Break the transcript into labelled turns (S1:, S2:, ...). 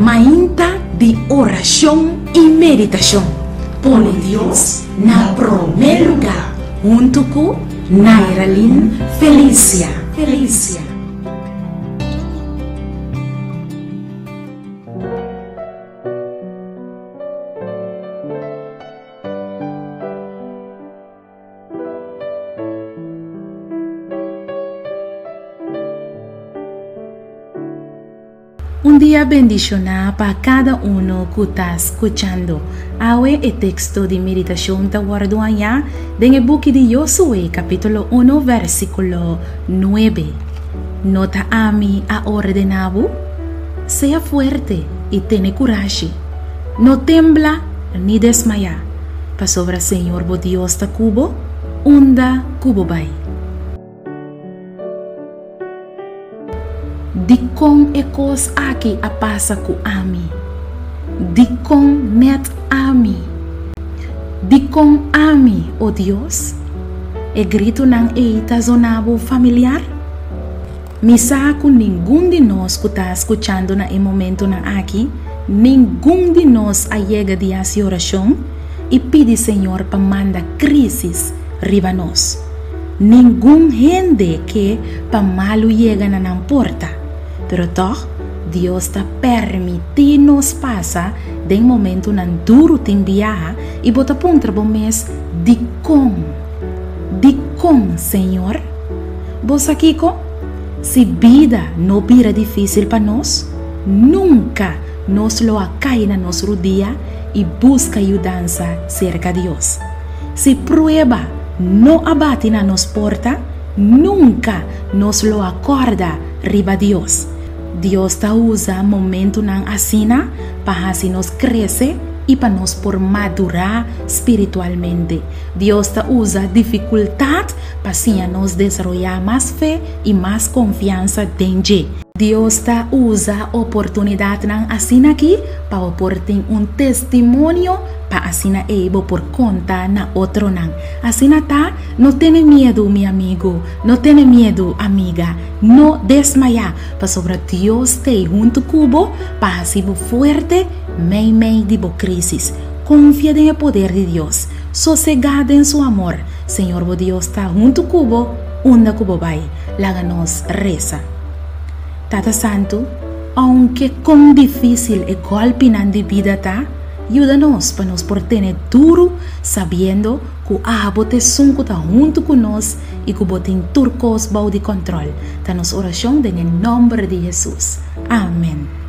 S1: Mainta di orashon i meditashon. Pone Dios na promé lugá huntu ku Nairalyn Felicia. Felicia. Un dia bendishoná pa kada uno ku ta skuchando. Awe e teksto di meditashon ta wòrdu hañá den e buki di Josué kapítulo uno vèrsikulo nuebe. No ta ami a ordená bo? Sea fuerte i tene kurashi. No tembla ni desmayá, pasobra Señor bo Dios ta ku bo unda ku bo bai. Dikon e kos aki a pasa ku ami? Dikon nèt ami? Dikon ami, o Dios? E gritunan ei ta zona bo familiar? Mi sa ku ningun di nos ku ta skuchando na e momentunan aki, ningun di nos a yega di hasi orashon i pidi Señor pa manda krísis riba nos. Ningun hende ke pa malu yega na nan porta, pero tòg Dios ta pèrmití nos pasa den momentunan duru tin biaha i bo ta puntra bo mes, Dikon? Dikon, Señor? Bo sa kiko? Si bida no bira difísil pa nos, nunka nos lo a kai na nos rudia i buska yudansa serka Dios. Si prueba no a bati na nos porta, nunka nos lo a kòrda riba Dios. Dios ta usa momentunan asina pa hasi nos krese i pa nos por madurá spiritualmente. Dios ta usa difikultat pa siña nos desaroyá mas fe i mas konfiansa den dje. Dios ta usa oportunidatnan asina aki pa bo por tin un testimonio pa asina ei bo por konta na otronan. Asina ta, no tene miedu, mi amigu, no tene miedu, amiga, no desmayá, pasobra Dios t'ei huntu ku bo pa hasi bo fuerte meimei di bo krísis. Konfia den e poder di Dios. Sosegá den su amor. Señor bo Dios ta huntu ku bo unda ku bo bai. Laga nos resa. Tata Santu, ounke kon difísil e gòlpinan di bida ta, yuda nos pa nos por tene duru sabiendo ku abo ta esun ku ta huntu ku nos i ku bo tin tur kos bou di kòntròl. Ta nos orashon den e nòmber di Hesus. Amen.